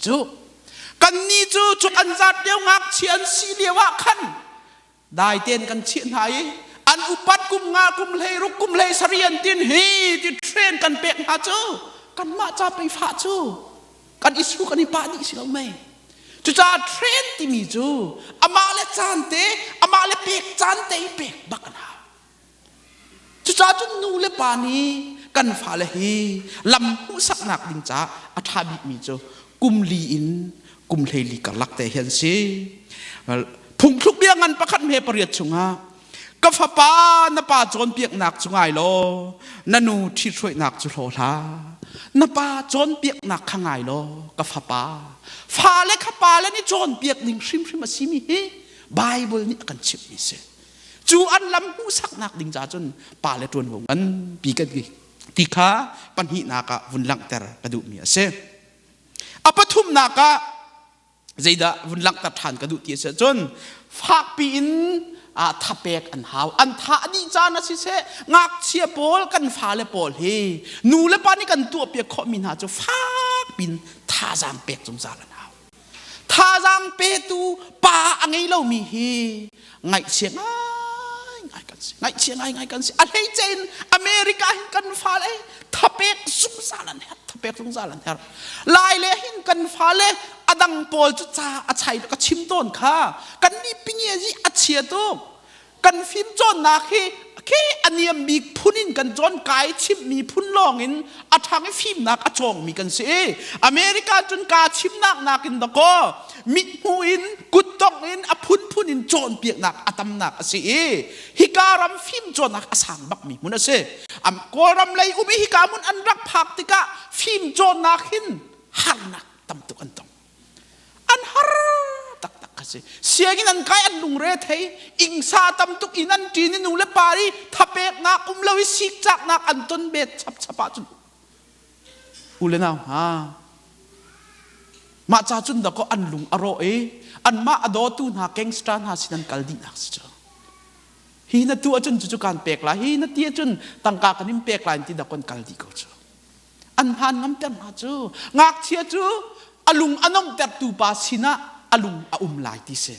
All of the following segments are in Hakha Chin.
Cu kannih cu cu an zat lio ngakchia an si lio ah khan dai tein kan chiah hna i an upat kum nga kum hlei ruk kum hlei sarih an tin hi ti train kan pek hna cu kanmah ca pei fah cu kan i su kan i pah dih si lo mei. Cucaah train timi cu amah le caan te amah le pek caan te i pek bak an hau. Cucaah cun nu le pa nih kan fale hi lam hmuhsaknak ding caah a ṭha bikmi cu kum li in kum 14 karlak te hi an si. Phungthluk bia ngan pakhat hme pariat chungah ka fapa na pa cawnpiaknak cu ngai law na nu ṭhithruainak cu hlaw hlah. Na pa cawnpiaknak kha ngai law ka fapa fale kha pale nih cawnpiak ding hrimhrim a simi hi Bible nih a kan chimhmi si. Cu an lam hmuhsaknak ding ca cun pa le ṭuanvo nganpi kan ngei ti kha pahnihnak ah vun langhter ka duhmi a si. A pathumnak ah zeidah vun langhter ṭhan ka duh ti a si ahcun fakpi in thapek an hau. An thah dih caan a siseh ngakchia pawl kan fale pawl hi nu le pa nih kan tuahpiak khawhmi hna cu fakpi in thazaang pek zungzal an hau. Thazaang petu pa a ngei lomi hi ngaihchia ngaingai kan si. Ngaihchia ngaingai kan si. A hleice in America hin kan fale thapek zungzal an herh. Thapek zungzal an herh. Lai le hin kan fale a dang pawl cu ca a chai ka chim tawn kha. Kan nih pingi zi a chia tuk. Kan fim cawnnak hi khi a niam bik phun in kan cawn kai chimmi phun lawng in a ṭhang i fimnak a cawngmi kan si. America cun kaa chimnak nakin dakaw mithmuh in kuttongh in a phunphun in cawnpiaknak a tamnak a si i hika ram fim cawnnak a sang bakmi hmun a si. Kawlram lei um i hika hmun an rak phak tikah fim cawnnak hin harnak tam tuk an tong. An har taktak kha si. Sianginn an kai an lungre thei, ingsa tam tuk in an ṭin i nu le pa i thapeknak um lo i sikcaknak an ton bet chapchap ahcun u le nau hna mah ca cun dakaw an lung a rawh i anmah a dawtu hna gangster hna sin an kal dihnak si cu. Hi na tu ahcun cucu kaan pek lai, hi na ti ahcun tangka kan in pek lai ti dakaw an kal dih ko cu. An hmaan ngamter hna cu ngakchia cu a lung a nomhtertu pa sinah a lung a um lai ti si.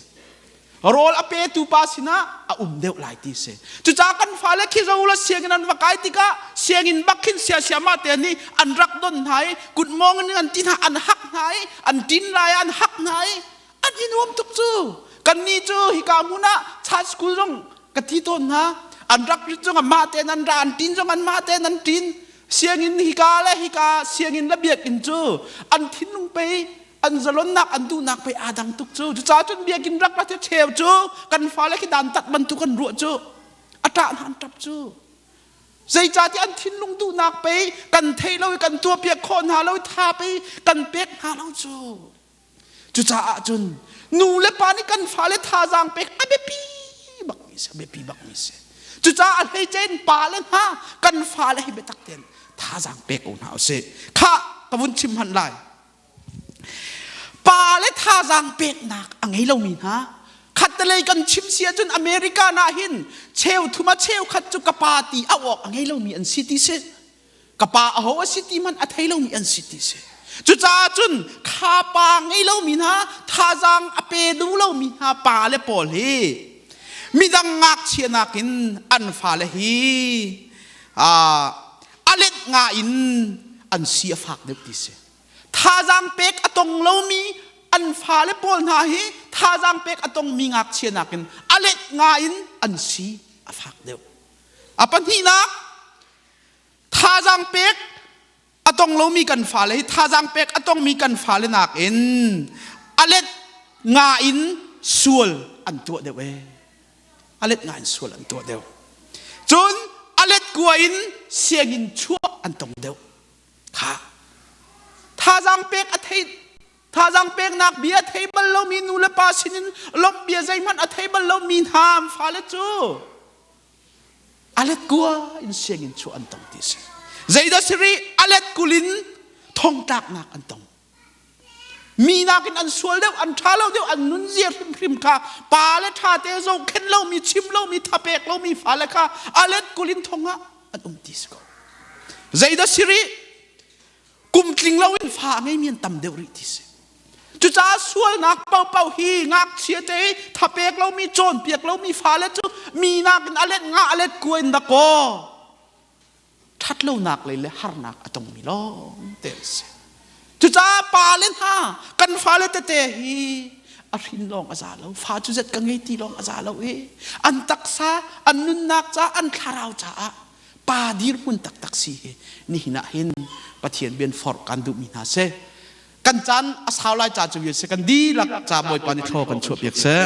Rawl a petu pa sinah a um deuh lai ti si. Cucaah kan fale khi zo la sianginn an va kai tikah sianginn bak khin siasiamah te nih an rak don hna i kutmawng in an ti hna an hak hna i an tin lai an hak hna i an i nuam tuk cu. Kannih cu hika hmun ah child school zong ka ti tawn hna. An rak rit zong mah tein an ra an tin zong an mah tein an tin. Sianginn hika le hika sianginn le biakinn cu an thinlung pei an zalonnak an duhnak pei aa dang tuk cu. Cucaah cun biakinn rak ra cheu cu kan fale khi dantat bantuk an ruah cu a ṭah hna an ṭap cu. Zeicahtiah an thinlung duhnak pei kan theih lo i kan tuahpiak khawh hna lo i tha pei kan pek hna lo cu. Cucaah cun nu le pa nih kan fale thazaang pek a biapi bakmi si, a biapi bakmi si. Cucaah a hleice in pa le hna kan fale hi biatak tein thazaang pek ko hna usih. Khah ka vun chim hmanh lai. Pa le thazaang peknak a ngei lomi hna khattelei kan chim si ahcun America na hin cheu thum a cheu khat cu ka pa ti a awk a ngei lomi an si ti si. Ka pa aho a si ti hmanh a thei lomi an si ti si. Cucaah cun kha pa ngei lomi hna thazaang a pe duh lomi hna pa le pawl hi midang ngakchia nakin an fale hi a let nga in an si a fak deuh ti si. Thazaang pek a tong lomi an fale pawl hna hi thazaang pek a tongmi ngakchia nakin a let nga in an si a fak deuh. A pahnihnak Thazaang pek a tong lomi kan fale hi thazaang pek a tongmi kan fale nakin a let nga in sual an tuah deuh ee. A let nga in sual an tuah deuh. Cun a let kua in sianginn chuah an tong deuh. Kha thazaang pek a thei thazaang peknak bia thei bal lomi nu le pa sinin lawmh bia zeihmanh a thei bal lomi hna an fale cu Alet kua in sianginn chuah an tong ti a si. Zeidah si rih? Alet 20 in thongtlaknak an tong. Mi nakin an sual deuh, an ṭha lo deuh, an nunzia hrimhrim kha pa le ṭha te zohkhenh lomi, chim lomi, thapek lomi fale kha alet 20 in thong ah an um ti si ko. Zeidah si rih? Kum tling loin fa a ngeimi an tam deuh rih ti si. Cucaah sualnak paohpaoh hi ngakchia te thapek lomi cawnpiak lomi fale cu mi nakin a let nga a let kua in dakaw ṭhatlonak lei le harnak a tongmi lawng te an si. Cucaah pale hna kan fale tete hi a hrin lawng a za lo fa cu zet ka ngei ti lawng a za lo i an taksa an nunnak ca an thlarau caah pa dirhmun taktak si hi nihin ah hin Pathian bian forh kan duhmi hna si kan caan a sau lai ca cu vial si kan dihlak ca Bawipa nih thlaw kan chuah piak seh.